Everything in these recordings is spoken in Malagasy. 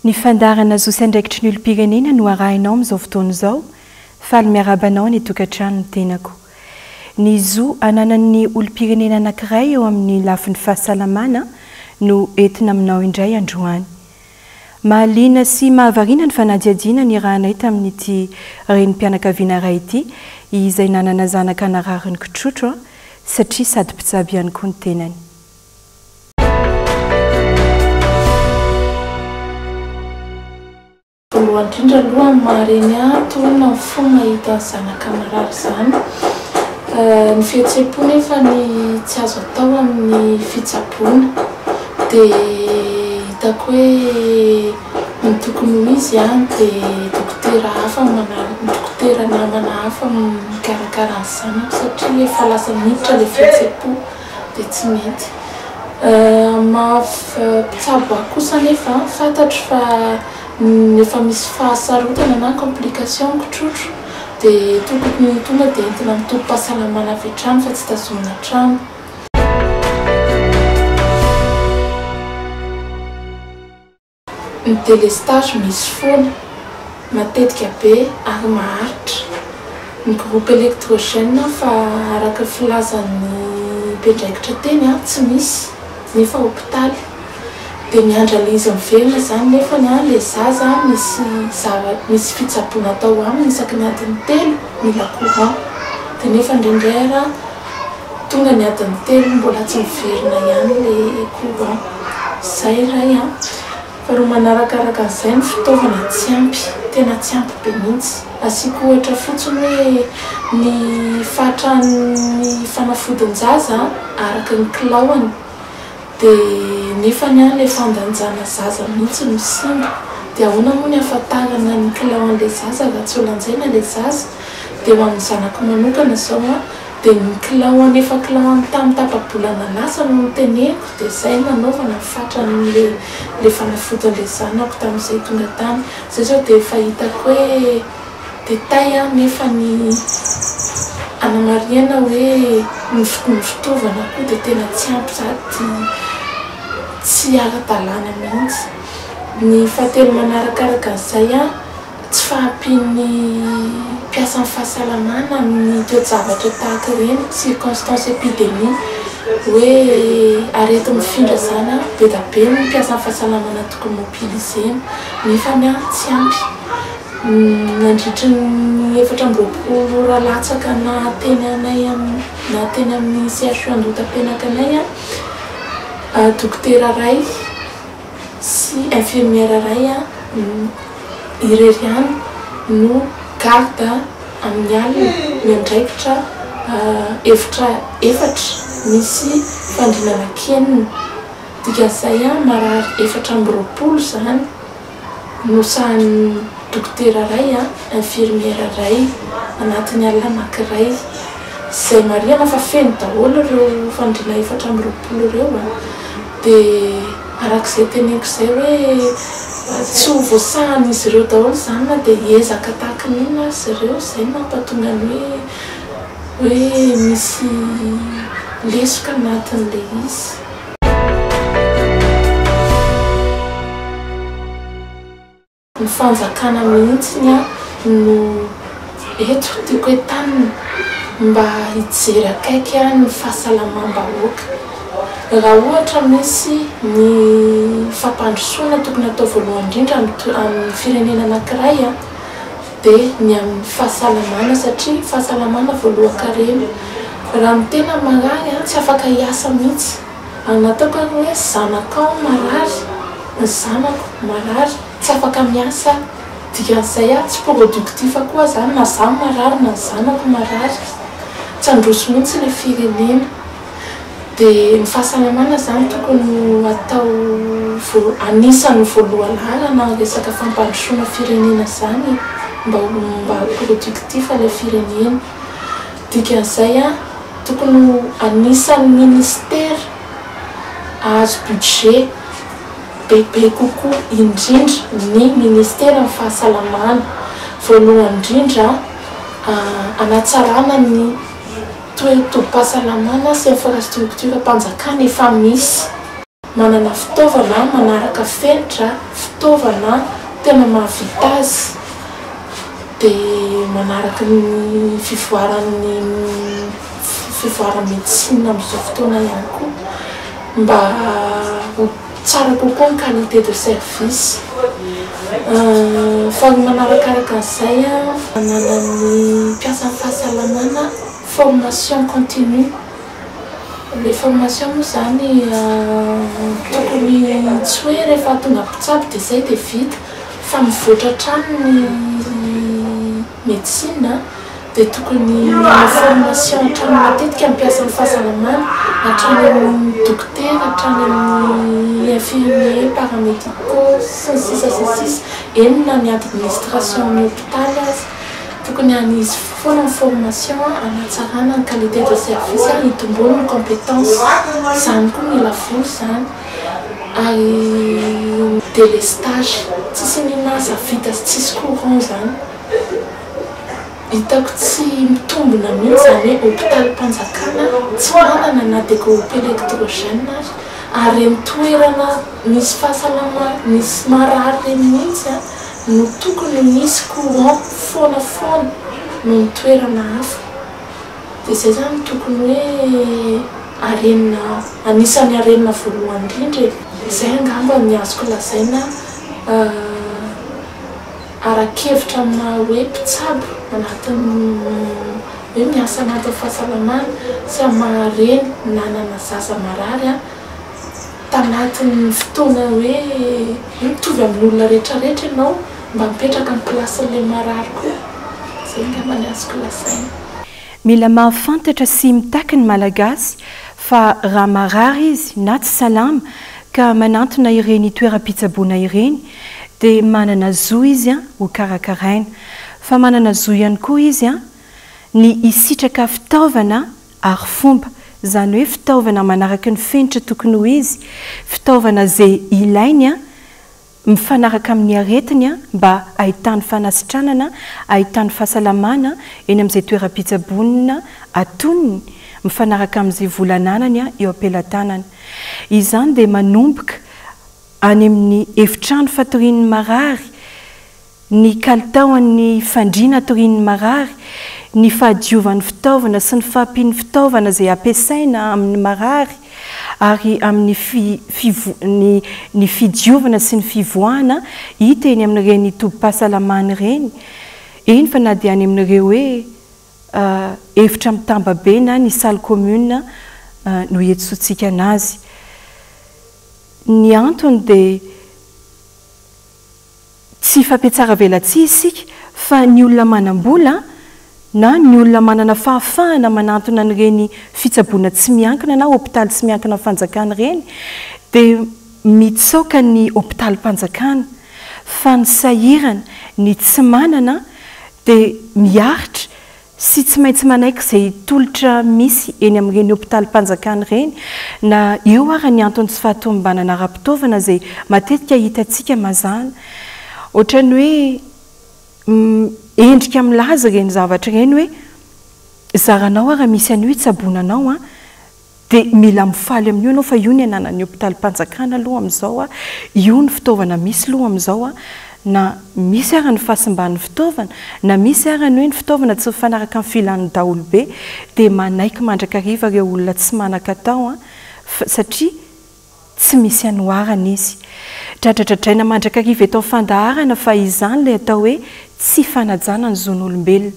Ny fandaharana zo sy andraikitry ny olom-pirenena no arahinao amin'izao fotoana izao. Faly miarahaba anao any an-tokantrano ny tenako. Ny zo ananan'ny olom-pirenena anankiray eo amin'ny lafiny fahasalamana no entina aminao indray androany. Mahaliana sy mahavariana ny fanadihadiana niarahanay tamin'ity renim-pianakaviana iray ity izay nanana zanaka narary ny kitrotro satria sady mpitsabo ihany koa ny tenany. Voalohany indrindra aloha amin'ny maha reny ahy, tohina ny fo mahita ny zanaka marary izany. Ny fihetseham-po nefa ny tsy azo atao amin'ny fitsaboana. Dia hitako hoe ny tokony ho izy dia dokotera hafa dokotera namana hafa mikarakara ny zanako satria efa lasa miditra ilay fihetseham-po dia tsy mety. Amin'ny maha mpitsabo ahy kosa anefa, fantatro fa efa misy fahasarotana na complication ny kitrotro dia tokony tonga dia entina amin'ny tobim-pahasalamana avy hatrany fa tsy tazomina an-trano. Ny délestage misy foana, matetika be ary maharitra. Ny groupe électrogène fa araka ny filazan'ny mpiandraikitra teny tsy misy nefa hopitaly. Dia miandry an'ilay izy miverina izany nefany ilay zaza misy zava misy fitsaboana atao aminy isaky ny adiny telo mila courant. Dia nefa indraindray ara Tonga ny adiny telo mbola tsy miverina ihany le courant. Zay iray an. Faharoa manarakaraka an'izay ny fitaovana tsy ampy, tena tsy ampy be mihitsy. Asiako ohatra fotsiny hoe ny fatran'ny fanafodin-jaza araka ny kilaoany dia nefany an ilay fandanjana zaza mihitsy no simba. Dia ahoana moa ny ahafantarana ny kilaon'ilay zaza raha tsy ho lanjaina ilay zaza? Dia ho an'ny zanako manokana izao an, Dia ny kilao anefa kilao any tamin'ny tapa-bolana lasa no noteneniko dia izay nanaovana ny fatran'le le fanafodin'le zanako tamin'izay tonga tany. Izay izao dia efa hitako hoe détail an nefa ny anamarihana hoe ny ny fitaovana koa dia tena tsy ampy sady tsy ara-dalàna mihitsy. Ny fahatelo manarakaraka an'izay an. Tsy fahampian'ny mpiasan'ny fahasalamana amin'ny toe-javatra tahaka ireny, circonstance épidémie, hoe areti-mifindra izany an, be dia be ny mpiasan'ny fahasalamana tokony mobiliser-na, nefany an tsy ampy. Nandritry ny 24 ora latsaka naha teny anay naha teny amin'ny CHU Andohatapenaka anay an, dokotera iray, sy infirmière iray irery ihany no garde amin'ny alina miandraikitra efitra efatra misy fandriana anaky enina, dikan'izay marary 24 izany no sahanin'ny dokotera iray, infirmière iray anatin'ny alina anankiray, izay marihana fa feno daholo ireo fandriana 24 ireo dia araka izay teneniko izay hoe tsy ho voasahan'izy ireo daholo izany na dia hiezaka tahaka ny inona aza izy ireo, izay no mampatonga ny hoe hoe misy lesoka anatin'ilay izy. Ny fanjakana mihitsy no eto tiako entanina mba hijery akaiky ny fahasalamam-bahoaka. Raha ohatra misy ny fampandrosoana tokony hatao voalohany indrindra amin'ny firenena anankiray dia ny amin'ny fahasalamana satria fahasalamana voalohan-karena. Raha ny tena marary tsy afaka hiasa mihitsy. Ary nataoko ary hoe zanakao marary, ny zanako marary, tsy afaka miasa aho. Dikan'izay aho tsy productif koa zany na za marary na ny zanako marary. Tsy handroso mihitsy ilay firenena. Dia ny fahasalamana zany tokony ho atao voa- anisan'ny voalohan-laharana amin'ny resaka fampandrosoana firenena zany e, mba ho mba ho productif ilay firenena. Dikan'izay an, tokony ho anisan'ny ministera ahazo budget bebe kokoa indrindra ny ministeran'ny fahasalamana. Voalohany indrindra hanatsarana ny toe-tobim-pahasalamana sy infrastructure-mpanjakana efa misy. Manana fitaovana manaraka fenitra, fitaovana. fitaovana tena mahavita azy dia manaraka ny fivoaran'ny fivoaran'ny médecine amin'izao fotoana ihany koa mba ho tsara kokoa ny qualité de service. Faharoa manarakaraka an'izay, ananan'ny mpiasan'ny fahasalamana formation continue. Ilay formation moa izany tokony tsy hoe rehefa tonga mpitsabo dia izay dia vita fa mivoatra hatrany ny médecine dia tokony manao formation hatrany matetika ny mpiasan'ny fahasalamana, hatrany amin'ny dokotera, hatrany amin'ny infirmier, paramédicaux sy ny sisa sy ny sisa, eny na ny administration amin'ny hopitaly aza. Tokony hanisy foana ny formation hanatsarana ny qualité de service, hitomboany ny compétence. Izany koa mila vola izany. Ary délestage, tsisy n'inona asa vita sy tsisy courant izany. Hitako tsy mitombina mihitsy izany hoe hopitalim-panjakana tsy manana na dia groupe électrogène ary. Ary ireny toerana misy fahasalama, misy marary ireny mihitsy no tokony misy courant foana foana noho ny toerana hafa. Dia izay izany no tokony hoe arenina, anisan'ny arenina voalohany indrindra e. Izay angamba ny azoko lazaina. Ara-kevitra amin'ny maha hoe mpitsabo anatin'ny hoe miasa anatin'ny fahasalamana sy amin'ny maha reny nanana zaza marary aho tanatin'ny fotoana hoe mitovy amin'ny olona rehetrarehetra ianao mba mipetraka amin'ny place-n'ilay marary koa. Izay angamba ny azoko lazaina. Mila mahafantatra sy mitaky ny Malagasy fa raha marary izy na tsy salama ka manantona ireny toeram-pitsaboana ireny dia manana zo izy ho karakaraina. Fa manana zo ihany koa izy ny hisitraka fitaovana arifomba, izany hoe fitaovana manaraka ny fenitra tokony ho izy, fitaovana izay ilainy mifanaraka amin'ny aretiny mba hahitany fanasitranana, hahitany fahasalamana eny amin'izay toeram-pitsaboana atoniny, mifanaraka amin'izay vola ananany eo am-pelatanany. Izany dia manomboka any amin'ny efitrano fatorian'ny marary, ny kalitaon'ny fandriana atorian'ny marary, ny fahadiovan'ny fitaovana sy ny fahampian'ny fitaovana izay ampiasaina amin'ny marary ary amin'ny ny ny fidiovana sy ny fivoahana hita eny amin'ireny tobim-pahasalamana ireny, eny fa na dia any amin'ireo hoe efitra mitambabe na ny salle commune no iantsoantsika anazy. Ny antony dia tsy hifampihatsaravelatsihy isika fa ny olona manam-bola na ny olona manana fahafahana manantona an'ireny fitsaboana tsy miankina na hopitaly tsy miankina fanjakana ireny dia mitsaoka ny hopitalim-panjakana fa ny sahirana, ny tsy manana dia miaritra sy tsy maintsy manaiky izay tolotra misy eny amin'ireny hopitalim-panjakana ireny, na eo ara ny antony tsy fahatomombanana ara-pitaovana izay matetika hitantsika mazàna. Ohatran'ny hoe endrika milaza ireny zavatra ireny hoe zaranao ara misy an'io hitsaboana anao an! Dia mila mifaly amin'io ianao fa io ny ananan'ny hopitalim-panjakana aloha amin'izao a, io ny fitaovana misy aloha amin'izao a, na misy ara ny fahasimban'ny fitaovana, na misy ara ny hoe ny fitaovana tsy mifanaraka amin'ny filan'ny daholobe, dia manaiky mandrakariva ireo olona tsy manan-katao a, satria Tsy misy anoharana izy. Dradradradraina mandrakariva eto amin'ny fandaharana fa izany ilay atao hoe tsy fanajana ny zon'olombelona.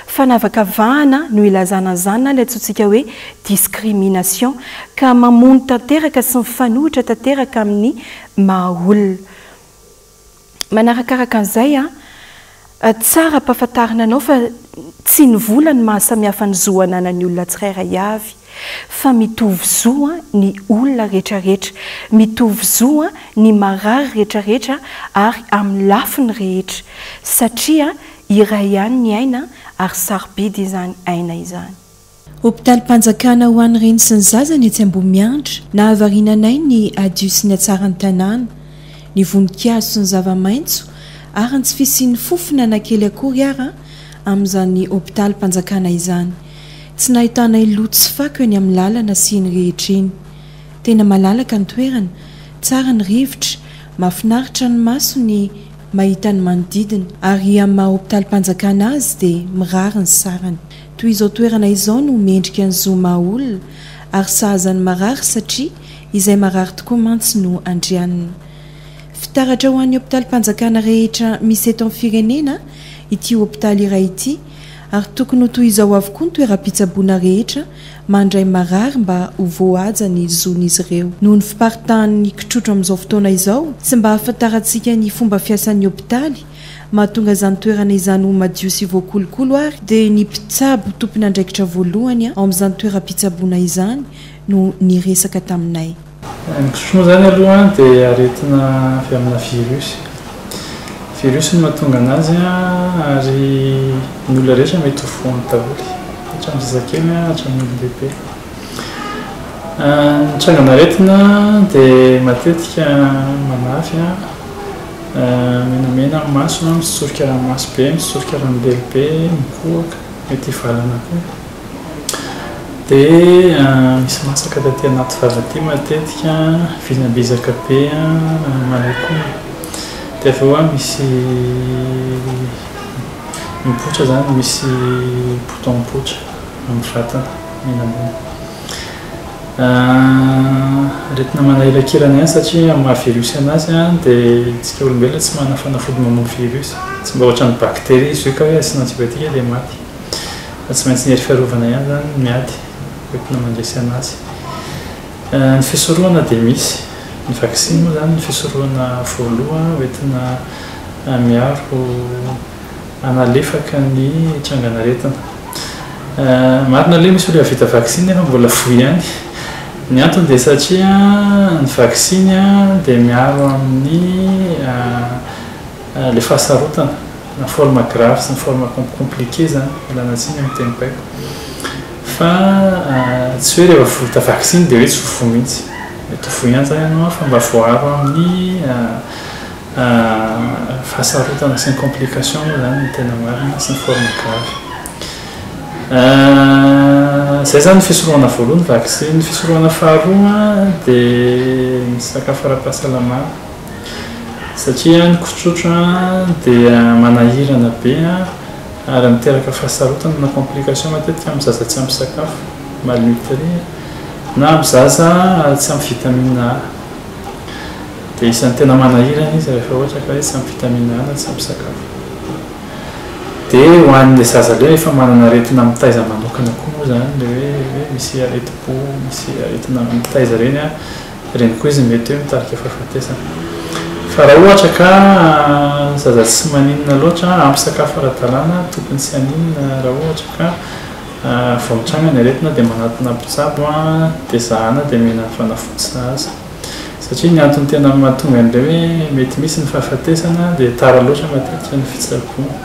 Fanavakavahana no ilazana an'izany na ilay antsointsika hoe discrimination ka mamono tanteraka sy mifanohitra tanteraka amin'ny maha olona. Manarakaraka an'izay, tsara ampahafantarina anao fa tsy ny vola no mahasamihafa ny zo ananan'ny olona tsirairay avy, fa mitovy zo ny olona rehetrarehetra, mitovy zo ny marary rehetrarehetra ary amin'ny lafiny rehetra, satria iray ihany ny aina ary sarobidy izany aina izany. Hopitalim-panjakana ho an'ny reny sy ny zaza ny etsy Ambohimiandra. Nahavariana anay ny hadio sy ny hatsaran'ny tanàna, ny voninkazo sy ny zava-maitso ary ny tsy fisian'ny fofona na kely akory ara amin'izany hopitalim-panjakana izany. Tsy nahitanay loto sy fako eny amin'ny lalana sy eny rehetra eny. Tena malalaka ny toerana, tsara ny rivotra, Mahafinaritra ny maso ny mahita ny manodidina ary amin'ny maha hopitalim-panjakana azy dia mirary ny sarany. Toy izao toerana izao no mendrika ny zo maha olona ary sahaza ny marary satria izay marary tokoa mantsy no andrianina. Fitaratra ho an'ny hopitalim-panjakana rehetra misy eto amin'ny firenena ity hopitaly iray ity ary tokony ho toy izao avokoa ny toeram-pitsaboana rehetra mandray marary mba ho voahaja ny zon'izy ireo. Noho ny fiparitahan'ny kitrotro amin'izao fotoana izao, tsy mba ahafantarantsika ny fomba fiasan'ny hopitaly, mahatonga izany toerana izany ho madio sy voakolokolo ary dia ny mpitsabo tompon'andraikitra voalohany ao amin'izany toeram-pitsaboana izany no niresaka taminay. Ny kitrotro moa izany aloha dia aretina avy amina virus. Virus no mahatonga anazy ary ny olona rehetra mety ho voany daholo, hatramin'ny zazakely hatramin'ny olon-dehibe. Ny trangan'aretina dia matetika manafy, menamena ny maso, misotsorika ranomaso be, misotsorika ranondelo be, mikohaka, mety hivalana koa. Dia misy masaka taty anaty vava aty matetika, vizambizaka be, malai-komana. Dia avy eo misy mipoitra izany, misy bouton mipoitra amin'ny vatana, menamena. Aretina manahirankirana ihany satria amin'ny maha virus anazy dia isika olombelona tsy manana fanafody mamono virus. Tsy mba ohatran'ny bactérie izy io ka hoe asiana antibiotique dia maty. Fa tsy maintsy ny hery fiarovana ihany izany no miady hoentina mandresy an'azy. Ny fisorohana dia misy. Ny vaksiny moa izany no fisorohana voalohany hoentina miaro hanalefaka ny trangan'aretina. Marina aloha misy olona vita vaksiny nefa mbola voa ihany. Ny antony dia satria ny vaksiny dia miaro amin'ny ilay fahasarotana. Na forme grave sy ny forme compliqué zany, ialana tsiny amin'ny teny baiko. Fa tsy hoe rehefa vita vaksiny dia hoe tsy ho voa mihitsy. Mety ho voa ihany zany ianao fa mba voaaro amin'ny fahasarotana sy ny complication moa zany no tena marina sy ny forme grave. Izay zany ny fisorohana voalohany vaksiny. Ny fisorohana faharoa dia ny sakafo ara-pahasalamana. Satria ny kitrotro dia manahirana be ary miteraka fahasarotana na complication matetika amin'ny zaza tsy ampy sakafo, malnutri, na amin'ny zaza tsy ampy vitamine A. Dia isan'ny tena manahirana izy rehefa ohatra ka hoe tsy ampy vitamine A na tsy ampy sakafo. Dia ho an'ilay zaza ilay efa manana aretina mitaiza manokana koa moa izany, ilay hoe misy aretim-po, misy aretina mitaiza ireny an. Ireny koa izy mety hoe mitarika fahafatesana. Fa raha ohatra ka zaza tsy maninona loatra, ampy sakafo ara-dalàna, tokony tsy haninona raha ohatra ka vao mitranga ny aretina dia manatona mpitsabo dia zahana dia omena ny fanafody sahaza. Satria ny antony tena mahatonga an'ilay hoe mety misy ny fahafatesana dia tara loatra matetika ny fitsaboana.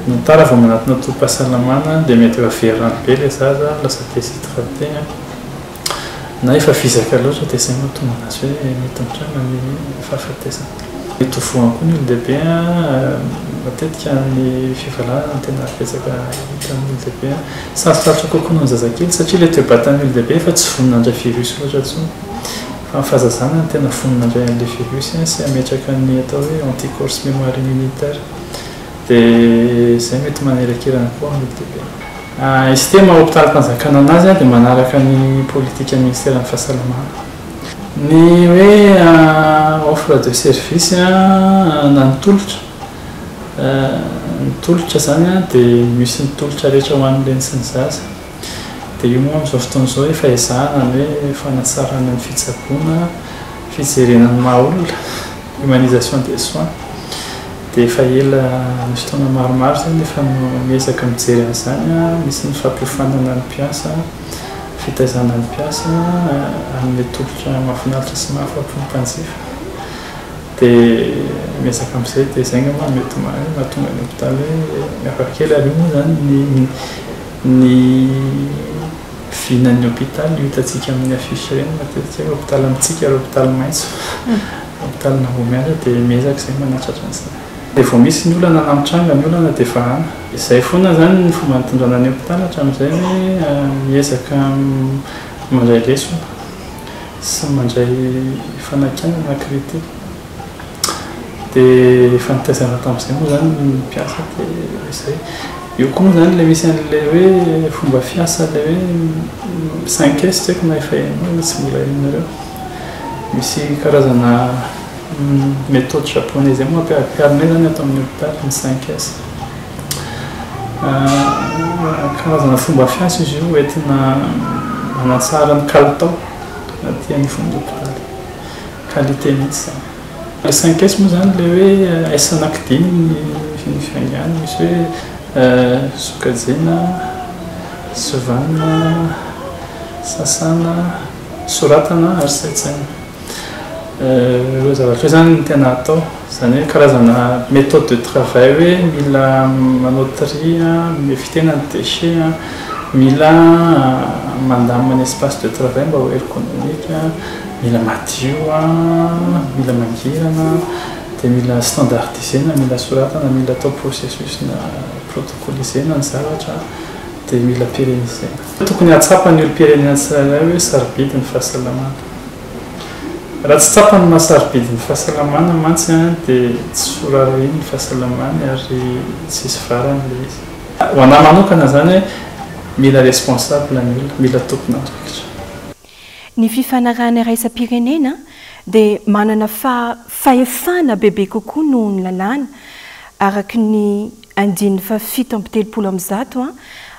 Nony tara vao manatona tobim-pahasalamana dia mety efa very rano be ilay zaza, lasa déshydraté. Na efa vizaka loatra dia izay no mahatonga anazy hoe mety mitranga ny fahafatesana. Mety ho voany koa ny olon-dehibe an, matetika ny fivalanana no tena betsaka hita amin'ny olon-dehibe an. Sarotsarotra kokoa noho ny zazakely satria ilay toe-batan'ny olon-dehibe efa tsy vonona handray virus loatra intsony. Fa ny fahazazana no tena vonona handray an'ilay virus sy hametraka ny atao hoe anticorps sy mémoire immunitaire. Dia izay mety manerakirana koa amin'ny olon-dehibe. Izy ity maha hopitalim-panjakana anazy dia manaraka ny politikan'ny ministeran'ny fahasalamana. Ny hoe offre de service na ny tolotra, ny tolotra izany dia misy ny tolotra rehetra ho an'ny reny sy ny zaza. Dia io moa amin'izao fotoana izao efa ezahana ny hoe fanatsarana ny fitsaboana, fijerena ny maha olona, humanisation des soins. Dia efa ela, misy taona maromaro izay nefa no miezaka mijery an'izany, misy ny fampiofanana ny mpiasa, fitaizana ny mpiasa hanome tolotra mahafinaritra sy mahafapo ny mpanjifa. Dia miezaka amin'izay dia izay angamba no mety mahatonga ny hopitaly hoe miavaka kely ary io moa izany ny ny vinan'ny hopitaly io hitantsika amin'ny affiche ireny matetika hoe hopitaly mitsiky ary hopitaly maitso. Hopitaly Ambohimiandra dia miezaka izay manatratra an'izany. Dia vao misy ny olana na mitranga ny olana dia vahana. Izay foana izany ny fomba nitondrana ny hopitaly hatramin'izay hoe miezaka mandray lesona sy mandray fanakianana na critique. Dia efa nitaizana tamin'izay moa izany ny mpiasa dia izay. Eo koa moa izany ilay misy an'ilay hoe fomba fiasa ilay hoe 5S tsy haiko na efa henonao na tsy mbola henonareo. Misy karazana méthode japonais izay moa ampiharinay izany ato amin'ny hôpitaly ny 5S. Karazana fomba fiasa izy io entina manatsara ny kalitao aty anivon'ny hôpitaly. Qualité mihitsy izany. Ilay 5S moa izany ilay hoe S anankidimy ny fiaingàny, misy hoe sokajiana, sivanina, sasana, soratana ary saintsainina. Ireo zavatra ireo izany no tena atao, izany hoe karazana méthode de travail hoe mila manao tri, mi-éviter-na ny déchets, mila mandamina ny espace de travail mba ho ergonomique. Mila madio an, mila mangirana, dia mila standardisena, mila soratana, mila atao processus na protocolisena ny zavatra, dia mila pérennisena. Tokony hahatsapa ny olom-pirenena tsirairay hoe sarobidy ny fahasalamana. Raha tsy tsapany ny maha sarobidy ny fahasalamana mantsy an, dia tsy ho raharahiany ny fahasalamany ary tsy hisy varany ilay izy. Ho anà manokana izany hoe mila responsable ny olona, mila tompon'andraikitra. Ny fifanarahana iraisam-pirenena dia manana fahefana bebe kokoa noho ny lalàna, araka ny andininy faha-137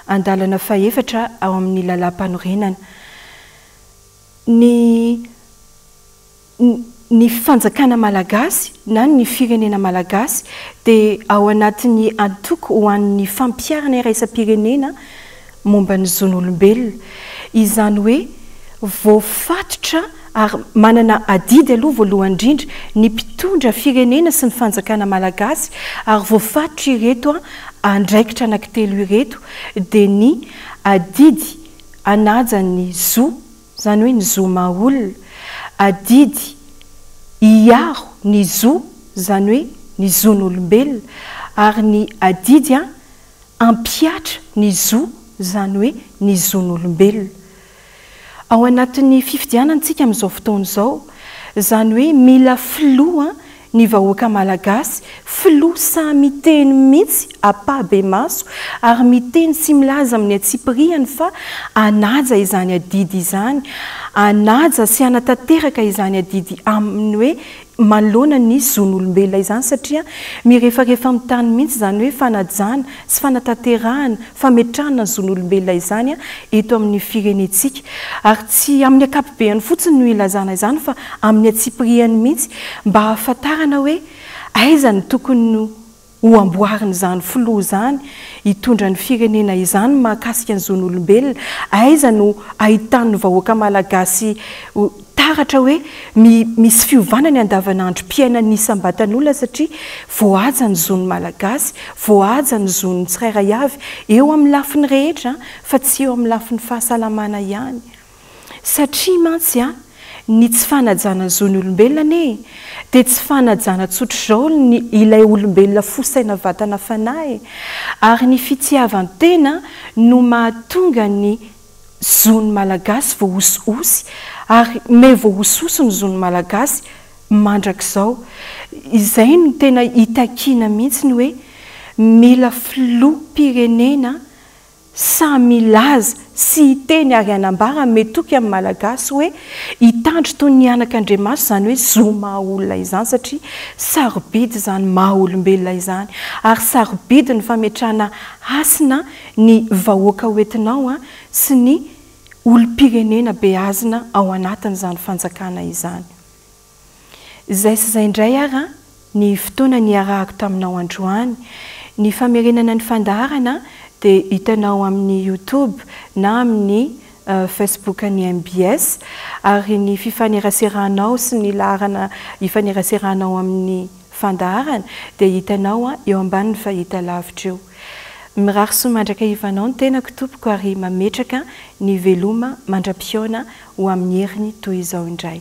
andalana fahefatra ao amin'ny Lalàmpanorenana. Ny Ny fanjakana malagasy na ny firenena malagasy dia ao anatin'ny antoko ho an'ny fampiharana iraisam-pirenena momba ny zon'olombelona. Izany hoe voafatotra ary manana adidy aloha voalohany indrindra ny mpitondra firenena sy ny fanjakana malagasy ary voafatotra ireto andraikitra anankitelo ireto dia ny adidy hanaja ny zo izany hoe ny zo maha olona, adidy hiaro ny zo, izany hoe ny zon'olombelona, ary ny adidy hampihatra ny zo, izany hoe ny zon'olombelona. Ao anatin'ny fifidianana isika amin'izao fotoana izao, izany hoe mila filoha ny vahoaka malagasy, filoha sahy miteny mihitsy ampahibemaso ary miteny sy milaza amin'ny antsipirihany fa hanaja izany adidy izany, hanaja sy hanatanteraka izany adidy amin'ny hoe manoloana ny zon'olombelona izany satria mirefarefa amin'ny tany mihitsy izany hoe fanajana sy fanatanterahana, fametrahana ny zon'olombelona izany eto amin'ny firenentsika. Ary tsy amin'ny ankapobeany fotsiny no ilazana izany fa amin'ny antsipirihany mihitsy mba hahafantarana hoe aiza no tokony ho amboarin'izany filoha izany hitondra ny firenena izany mahakasika ny zon'olombelona, aiza no ahitan'ny vahoaka malagasy taratra hoe misy fiovana ny andavanandrom-piainan'ny isam-batan'olona satria voahaja ny zon'ny malagasy, voahaja ny zon'ny tsirairay avy eo amin'ny lafiny rehetra fa tsy eo amin'ny lafiny fahasalamana ihany. Satria mantsy an, ny tsy fanajana ny zon'ny olombelona anie dia tsy fanajana tsotr'izao ny ilay olombelona fo saina vatana fanahy e! Ary ny fitiavan-tena no mahatonga ny zon'ny Malagasy voahosihosy ary me voahosihosy ny zon'ny Malagasy mandrakizao. Izay no tena itakiana mihitsy ny hoe mila filoham-pirenena Samy milaza sy hiteny ary hanambara hanome toky amin'ny Malagasy hoe hitandro toy ny anak'Andriamaso izany hoe zo maha olona izany satria sarobidy izany maha olombelona izany ary sarobidy ny fametrahana hasina ny vahoaka hoentinao sy ny olom-pirenena beazina ao anatin'izany fanjakana izany. Izay sy izay indray ara ny fotoana niarahako taminao androany. Ny famerenana ny fandaharana dia hitanao amin'ny youtube na amin'ny Facebook an'ny mbs ary ny fifaneraseranao sy ny laharana ifaneraseranao amin'ny fandaharana dia hitanao eo ambanin'ny fahitalavitra eo. Mirary soa mandrakariva anao ny tenako tompoko ary mametraka ny veloma mandra-pihaona ho amin'ny heriny toy izao indray.